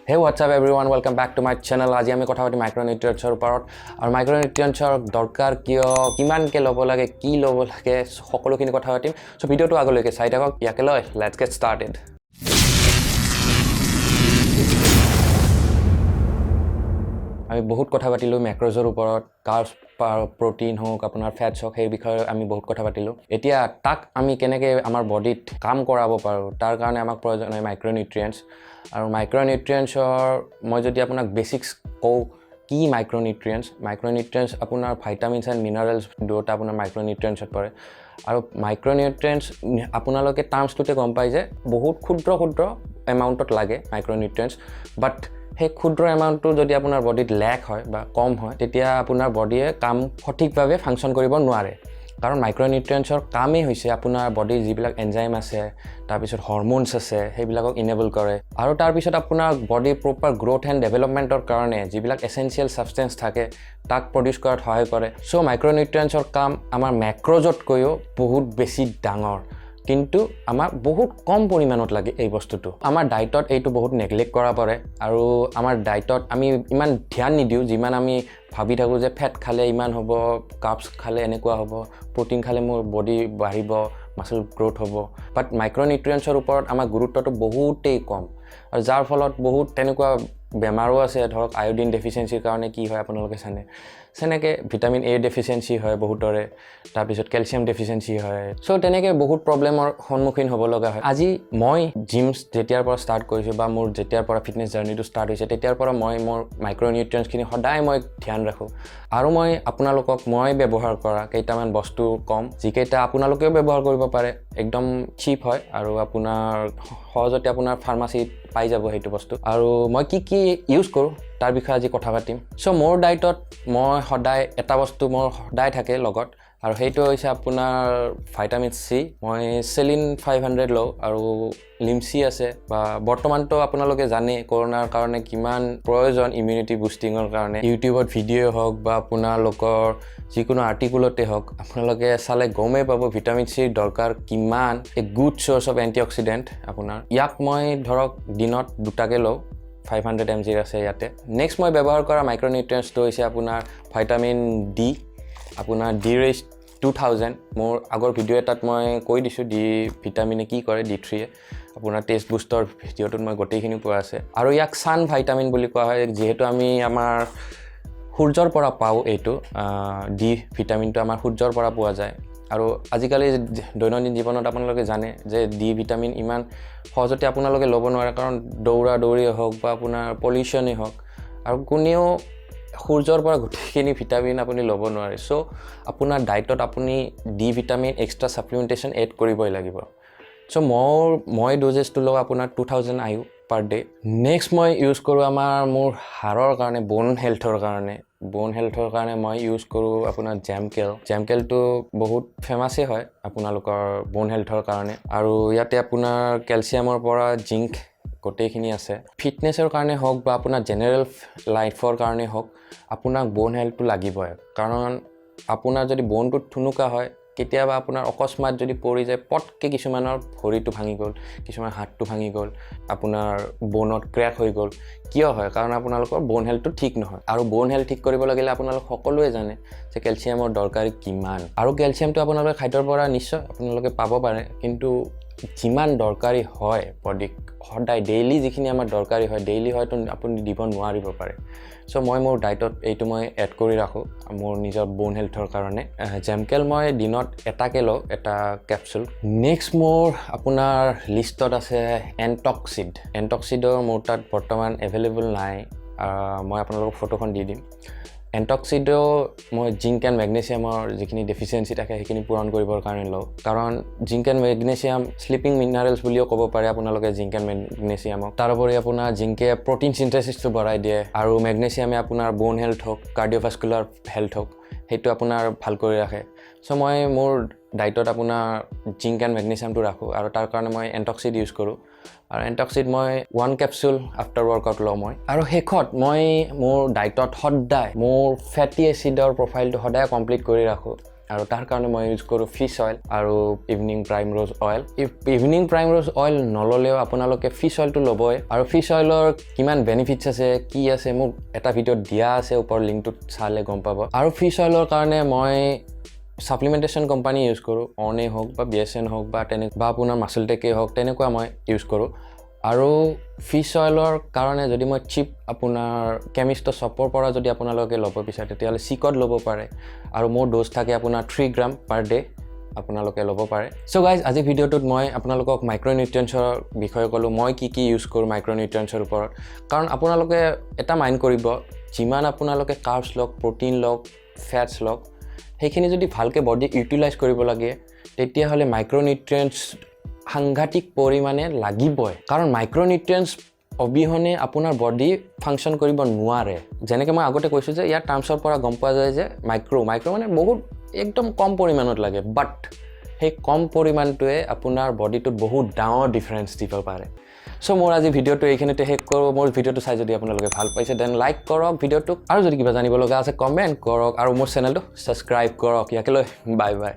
Hey, what's up everyone, welcome back to my channel. আজি আমি কথা পাতিম মাইক্ৰ'নিউট্ৰিয়েণ্টছৰ ওপৰত আৰু মাইক্ৰ'নিউট্ৰিয়েণ্টছৰ দৰকাৰ কিয়, কিমানকৈ ল'ব লাগে, কি ল'ব লাগে, সকলোখিনি কথা পাতিম। চ' ভিডিঅ'টো আগলৈকে চাই থাকক। ইয়াকে লৈ let's get started. আমি বহুত কথা পাতিলোঁ মেক্ৰ'জৰ ওপৰত, কাৰ্বছ, প্ৰ'টিন হওক, আপোনাৰ ফেটছ হওক, সেই বিষয়ে আমি বহুত কথা পাতিলোঁ। এতিয়া তাক আমি কেনেকৈ আমাৰ বডিত কাম কৰাব পাৰোঁ, তাৰ কাৰণে আমাক প্ৰয়োজন হয় মাইক্ৰ'নিউট্ৰিয়েণ্টছ। আৰু মাইক্ৰ'নিউট্ৰিয়েণ্টছৰ মই যদি আপোনাক বেচিক্স কওঁ, কি মাইক্ৰ'নিউট্ৰিয়েণ্টছ? মাইক্ৰ'নিউট্ৰিয়েণ্টছ আপোনাৰ ভাইটামিনছ এণ্ড মিনাৰেলছ দুয়োটা আপোনাৰ মাইক্ৰ'নিউট্ৰিয়েণ্টছত পৰে। আৰু মাইক্ৰ'নিউট্ৰিয়েণ্টছ আপোনালোকে টাৰ্মছটোতে গম পায় যে বহুত ক্ষুদ্ৰ ক্ষুদ্ৰ এমাউণ্টত লাগে মাইক্ৰ'নিউট্ৰিয়েণ্টছ। বাট সেই ক্ষুদ্ৰ এমাউণ্টটো যদি আপোনাৰ বডিত লেক হয় বা কম হয়, তেতিয়া আপোনাৰ বডিয়ে কাম সঠিকভাৱে ফাংচন কৰিব নোৱাৰে। কাৰণ মাইক্ৰ'নিউট্ৰিয়েণ্টছৰ কামেই হৈছে আপোনাৰ বডিৰ যিবিলাক এনজাইম আছে, তাৰপিছত হৰম'নছ আছে, সেইবিলাকক ইনেবল কৰে। আৰু তাৰপিছত আপোনাৰ বডিৰ প্ৰপাৰ গ্ৰ'থ এণ্ড ডেভেলপমেণ্টৰ কাৰণে যিবিলাক এচেঞ্চিয়েল ছাবষ্টেঞ্চ থাকে, তাক প্ৰডিউচ কৰাত সহায় কৰে। চ' মাইক্ৰ'নিউট্ৰিয়েণ্টছৰ কাম আমাৰ মেক্ৰ'জতকৈও বহুত বেছি ডাঙৰ, কিন্তু আমাক বহুত কম পৰিমাণত লাগে এই বস্তুটো। আমাৰ ডাইটত এইটো বহুত নেগলেক্ট কৰা পৰে আৰু আমাৰ ডাইটত আমি ইমান ধ্যান নিদিওঁ, যিমান আমি ভাবি থাকোঁ যে ফেট খালে ইমান হ'ব, কাৰ্বছ খালে এনেকুৱা হ'ব, প্ৰ'টিন খালে মোৰ বডি বাঢ়িব, মাছল গ্ৰ'থ হ'ব। বাট মাইক্ৰ'নিউট্ৰিয়েণ্টছৰ ওপৰত আমাৰ গুৰুত্বটো বহুতেই কম আৰু যাৰ ফলত বহুত তেনেকুৱা বেমাৰো আছে। ধৰক আয়ডিন ডেফিচিয়েঞ্চিৰ কাৰণে কি হয় আপোনালোকে জানে, যেনেকৈ ভিটামিন এ ডেফিচিয়েঞ্চি হয় বহুতৰে, তাৰপিছত কেলছিয়াম ডেফিচিয়েঞ্চি হয়। চ' তেনেকৈ বহুত প্ৰব্লেমৰ সন্মুখীন হ'ব লগা হয়। আজি মই জিম যেতিয়াৰ পৰা ষ্টাৰ্ট কৰিছোঁ বা মোৰ যেতিয়াৰ পৰা ফিটনেছ জাৰ্ণিটো ষ্টাৰ্ট হৈছে, তেতিয়াৰ পৰা মই মোৰ মাইক্ৰ'নিউট্ৰিয়েণ্টছখিনি সদায় মই ধ্যান ৰাখোঁ। আৰু মই আপোনালোকক মই ব্যৱহাৰ কৰা কেইটামান বস্তু ক'ম, যিকেইটা আপোনালোকেও ব্যৱহাৰ কৰিব পাৰে। একদম চিপ হয় আৰু আপোনাৰ সহজতে আপোনাৰ ফাৰ্মাচীত পাই যাব সেইটো বস্তু। আৰু মই কি কি ইউজ কৰোঁ, তাৰ বিষয়ে আজি কথা পাতিম। চ' মোৰ ডাইটত মই সদায় এটা বস্তু মোৰ সদায় থাকে লগত আৰু সেইটো হৈছে আপোনাৰ ভাইটামিন চি। মই চেলিন 500 লওঁ আৰু লিমচি আছে বা বৰ্তমানতো আপোনালোকে জানেই কৰোণাৰ কাৰণে কিমান প্ৰয়োজন ইমিউনিটি বুষ্টিঙৰ কাৰণে। ইউটিউবত ভিডিঅ' হওক বা আপোনালোকৰ যিকোনো আৰ্টিকুলতে হওক, আপোনালোকে চালে গমেই পাব ভিটামিন চিৰ দৰকাৰ কিমান। A good source of antioxidant আপোনাৰ। ইয়াক মই ধৰক দিনত দুটাকৈ লওঁ, 500 এম জিৰ আছে ইয়াতে। নেক্সট মই ব্যৱহাৰ কৰা মাইক্ৰ'নিউট্ৰিয়েণ্টছটো হৈছে আপোনাৰ ভাইটামিন ডি, আপোনাৰ ডি ৰিচ 2000। মোৰ আগৰ ভিডিঅ' এটাত মই কৈ দিছোঁ ডি ভিটামিনে কি কৰে, ডি 3য়ে। আপোনাৰ টেষ্ট বুষ্টৰ ভিডিঅ'টোত মই গোটেইখিনি কোৱা আছে। আৰু ইয়াক ছান ভাইটামিন বুলি কোৱা হয়, যিহেতু আমি আমাৰ সূৰ্যৰ পৰা পাওঁ। এইটো ডি ভিটামিনটো আমাৰ সূৰ্যৰ পৰা পোৱা যায়। আৰু আজিকালি দৈনন্দিন জীৱনত আপোনালোকে জানে যে ডি ভিটামিন ইমান সহজতে আপোনালোকে ল'ব নোৱাৰে, কাৰণ দৌৰা দৌৰিয়ে হওক বা আপোনাৰ পলিউশ্যনেই হওক, আৰু কোনেও সূৰ্যৰ পৰা গোটেইখিনি ভিটামিন আপুনি ল'ব নোৱাৰে। চ' আপোনাৰ ডাইটত আপুনি D vitamin extra supplementation add কৰিবই লাগিব। চ' মই ড'জেছটো লওঁ আপোনাৰ 2000 IU per day. Next মই ইউজ কৰোঁ মোৰ হাড়ৰ কাৰণে, ব'ন হেল্থৰ কাৰণে মই ইউজ কৰোঁ আপোনাৰ জেমকেল। জেমকেলটো বহুত ফেমাছেই হয় আপোনালোকৰ ব'ন হেল্থৰ কাৰণে। আৰু ইয়াতে আপোনাৰ কেলছিয়ামৰ পৰা জিংক গোটেইখিনি আছে। ফিটনেছৰ কাৰণে হওক বা আপোনাৰ জেনেৰেল লাইফৰ কাৰণে হওক, আপোনাক ব'ন হেল্থটো লাগিবই। কাৰণ আপোনাৰ যদি ব'নটো থুনুকা হয়, কেতিয়াবা আপোনাৰ অকস্মাত যদি পৰি যায় পটকৈ, কিছুমানৰ ভৰিটো ভাঙি গ'ল, কিছুমানৰ হাতটো ভাঙি গ'ল, আপোনাৰ ব'নত ক্ৰেক হৈ গ'ল। কিয় হয়? কাৰণ আপোনালোকৰ ব'ন হেল্থটো ঠিক নহয়। আৰু ব'ন হেল্থ ঠিক কৰিব লাগিলে আপোনালোক সকলোৱে জানে যে কেলছিয়ামৰ দৰকাৰ কিমান। আৰু কেলছিয়ামটো আপোনালোকে খাদ্যৰ পৰা নিশ্চয় আপোনালোকে পাব পাৰে, কিন্তু যিমান দৰকাৰী হয় বডিক সদায় ডেইলি যিখিনি আমাৰ দৰকাৰী হয় ডেইলি, হয়তো আপুনি দিব নোৱাৰিব পাৰে। চ' মই মোৰ ডাইটত এইটো মই এড কৰি ৰাখোঁ মোৰ নিজৰ ব'ন হেল্থৰ কাৰণে। জেমকেল মই দিনত এটাকৈ লওঁ, এটা কেপচুল। নেক্সট মোৰ আপোনাৰ লিষ্টত আছে এণ্টক্সিড। এণ্টক্সিডৰ মোৰ তাত বৰ্তমান এভেইলেবল নাই। মই আপোনালোকক ফটোখন দি দিম। এণ্টক্সিডো মই জিংক এণ্ড মেগনেছিয়ামৰ যিখিনি ডেফিচিয়েঞ্চি থাকে, সেইখিনি পূৰণ কৰিবৰ কাৰণে লওঁ। কাৰণ zinc and magnesium sleeping minerals বুলিও ক'ব পাৰে আপোনালোকে জিংক এণ্ড মেগনেছিয়ামক। তাৰোপৰি আপোনাৰ জিংকে প্ৰ'টিন চিনথেচিছটো বঢ়াই দিয়ে আৰু মেগনেছিয়ামে আপোনাৰ ব'ন হেল্থ হওক, কাৰ্ডিঅ'ভাস্কুলাৰ হেল্থ হওক, সেইটো আপোনাৰ ভাল কৰি ৰাখে। চ' মই মোৰ ডাইটত আপোনাৰ জিংক এণ্ড মেগনেছিয়ামটো ৰাখোঁ আৰু তাৰ কাৰণে মই এণ্টক্সিড ইউজ কৰোঁ। আৰু এণ্টক্সিড মই ওৱান কেপচুল আফটাৰ ৱৰ্কআউট লওঁ মই। আৰু শেষত মই মোৰ ডাইটত সদায় মোৰ ফেটি এচিডৰ প্ৰফাইলটো সদায় কমপ্লিট কৰি ৰাখোঁ। আৰু তাৰ কাৰণে মই ইউজ কৰোঁ ফিছ অইল আৰু evening prime rose oil. Evening prime rose oil নল'লেও আপোনালোকে ফিছ অইলটো ল'বই। আৰু ফিছ অইলৰ কিমান বেনিফিটছ আছে, কি আছে, মোক এটা ভিডিঅ'ত দিয়া আছে, ওপৰৰ লিংকটোত চালে গম পাব। আৰু ফিছ অইলৰ কাৰণে মই ছাপ্লিমেণ্টেশ্যন কোম্পানী ইউজ কৰোঁ, অনেই হওক বা বিএছএন হওক বা তেনে বা আপোনাৰ মাছলটেকেই হওক, তেনেকুৱা মই ইউজ কৰোঁ। আৰু ফিছ অইলৰ কাৰণে যদি মই চিপ আপোনাৰ কেমিষ্টৰ শ্বপৰ পৰা যদি আপোনালোকে ল'ব বিচাৰে, তেতিয়াহ'লে চিকত ল'ব পাৰে। আৰু মোৰ ড'জ থাকে আপোনাৰ 3 গ্ৰাম পাৰ ডে, আপোনালোকে ল'ব পাৰে। চ' গাইজ, আজি ভিডিঅ'টোত মই আপোনালোকক মাইক্ৰ'নিউট্ৰিয়েণ্টছৰ বিষয়ে ক'লোঁ, মই কি কি ইউজ কৰোঁ মাইক্ৰ'নিউট্ৰিয়েণ্টছৰ ওপৰত। কাৰণ আপোনালোকে এটা মাইণ্ড কৰিব, যিমান আপোনালোকে কাৰ্বছ লওক, প্ৰ'টিন লওক, ফেটছ লওক, সেইখিনি যদি ভালকৈ বডি ইউটিলাইজ কৰিব লাগে, তেতিয়াহ'লে মাইক্ৰ'নিউট্ৰিয়েণ্টছ সাংঘাতিক পৰিমাণে লাগিবই। কাৰণ মাইক্ৰ'নিউট্ৰিয়েণ্টছ অবিহনে আপোনাৰ বডি ফাংচন কৰিব নোৱাৰে। যেনেকৈ মই আগতে কৈছোঁ যে ইয়াৰ টাৰ্মছৰ পৰা গম পোৱা যায় যে মাইক্ৰ' মাইক্ৰ' মানে বহুত একদম কম পৰিমাণত লাগে, বাট সেই কম পৰিমাণটোৱে আপোনাৰ বডিটোত বহুত ডাঙৰ ডিফাৰেঞ্চ দিব পাৰে। চ' মোৰ আজি ভিডিঅ'টো এইখিনিতে শেষ কৰোঁ। মোৰ ভিডিঅ'টো চাই যদি আপোনালোকে ভাল পাইছে, then like কৰক ভিডিঅ'টোক আৰু যদি কিবা জানিব লগা আছে, কমেণ্ট কৰক আৰু মোৰ চেনেলটো ছাবস্ক্ৰাইব কৰক। ইয়াকে লৈ বাই বাই।